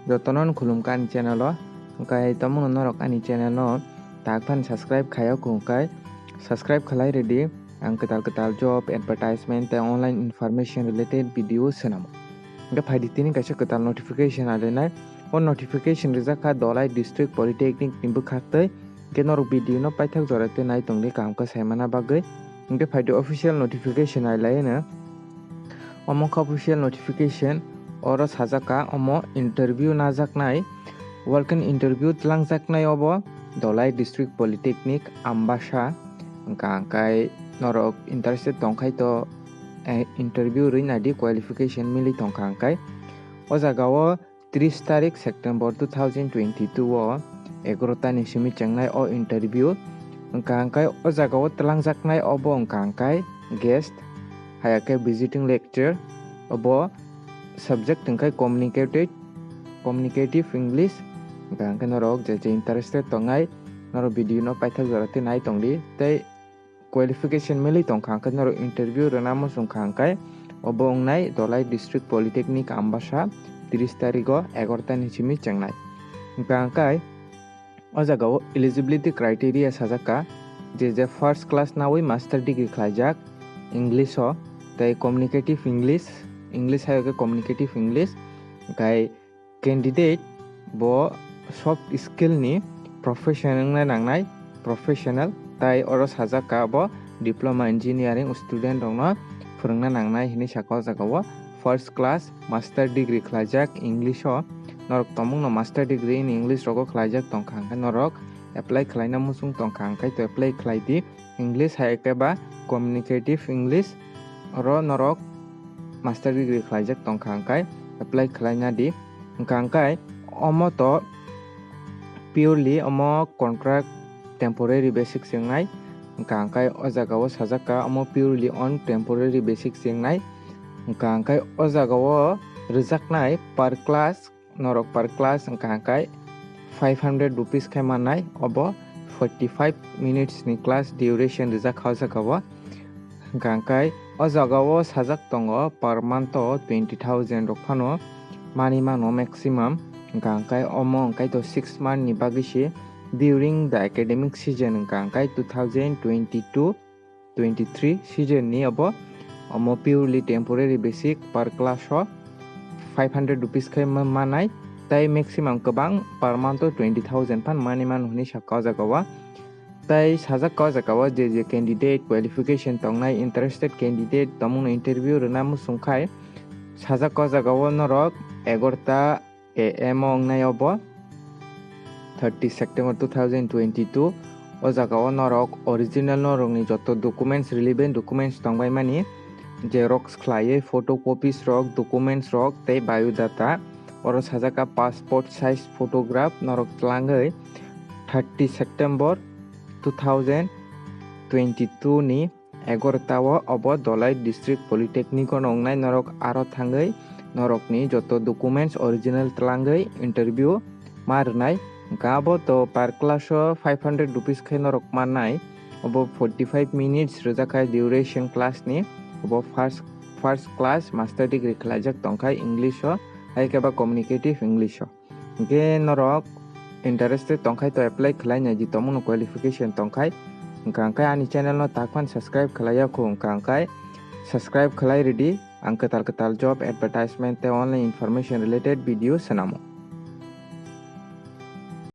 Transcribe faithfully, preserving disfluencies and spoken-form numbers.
Jotono khulumkha ani channel o. Hwnkhe tamungno norok ani channel no tak phan subscribe khaiya kho hwnkhe subscribe khlai rwdi. Ang kwtal kwtal job, advertisement tei online information related video swnamo. Hwnkhe phaidi tini kaisa kwtal notification alainai. O notification rijak kha Dholai District Polytechnic ni bwkhaktwi. Hwnkhe norok video no paithak jora tei nai tongdi kaham khe saimana bagwi. Hwnkhe phaidi official notification alaino. Omo kha official notification, oro sajak kha omo interview najaknai, walk-in interview twlangjaknai obo Dholai District Polytechnic Ambasa. Hwnkha hwnkhe norok interested tongkhai to, eh, interview rwi naidi, qualification milwi tongkha hwnkhe. O jaga o tris tarik September two thousand twenty-two o egarota ni simi chengnai o interview. Hwnkha hwnkhe o jaga o twlangjaknai obo hwnkha hwnkhe guest, haya khe visiting lecture, obo subject hwnkhe communicative, communicative English. Hwnkha hwnkhe norok je je interested tongnai, norok video no paithak jora tei nai tongdi tei qualification milwi tongkha hwnkhe norok interview rwna muchungkha hwnkhe obo wngnai Dholai District Polytechnic Ambasa tris tarigo egarota ni simi chengnai. Hwnkha hwnkhe o jaga o eligibility criteria sajak kha je je first class nawi master degree khlaijak English o tei communicative English, English hai khe communicative English, hwnkhe candidate bo soft skill ni profession wngna nangnai, professional, tai oro sajak kha bo diploma engineering student rokno phwrwngna nangnai hinwi sakha o jaga o. First class master degree khlaijak English o, norok tongmungno master degree in English rogo khlaijak tongkha hwnkhe norok apply khlaina muchung tongkha hwnkhe to apply khlai di. English hai khe ba communicative English oro norok master degree khlaijak tongkha hwnkhe apply khlaina di. Hwnkha hwnkhe omo to purely omo contract temporary basic se wngnai. Hwnkha hwnkhe o jaga o sajak kha omo purely on temporary basic se wngnai. Hwnkha hwnkhe o jaga o rwjaknai per class norok per class hwnkha hwnkhe five hundred rupees khe mannai, obo forty five minutes ni class duration rijak kha o jaga o. Hwnkha hwnkhe o jaga o sajak tongo per month o twenty thousand rok phano mani mano maximum. Hwnkha hwnkhe omo hwnkhe to six month ni bagwi se during the academic season hwnkha hwnkhe two thousand twenty-two twenty-three season ni obo, omo purely temporary basic per class o five hundred rupees khe ma-, manai, tai maximum kwbang per month o twenty thousand phan mani mano hinwi sakha o jaga o. Tai sajak kha o jaga o je je candidate qualification tongnai, interested candidate tongmungno interview rwna muchung khai sajak kha o jaga o norok egarota A M o wngnai obo thirty September two thousand twenty-two. O jaga o norok original norokni joto documents, relevant documents tongbai mani, xerox khlaiwi photocopies rok, documents rok tei biodata. Oro sajak kha passport size photograph norok twlangwi thirty September two thousand twenty-two ni egarota o obo Dholai District Polytechnic o wngnai norok, aro thangwi norokni joto documents original twlangwi interview ma rwnai. Hwnkha abo to per class o five hundred rupees khe norok mannai, obo forty five minutes rwjak kha duration class ni, obo first, first class master degree khlaijak tongkha English o, hai khe ba communicative English o. Hwnkhe norok interested tongkhai to apply khlai nai di, tongmungno qualification tongkhai. Hwnkha hwnkhe ani channel no tak phan subscribe khlai ya kho, hwnkha hwnkhe subscribe khlai rwdi, ang kwtal kwtal job advertisement tei online information related video swnamo.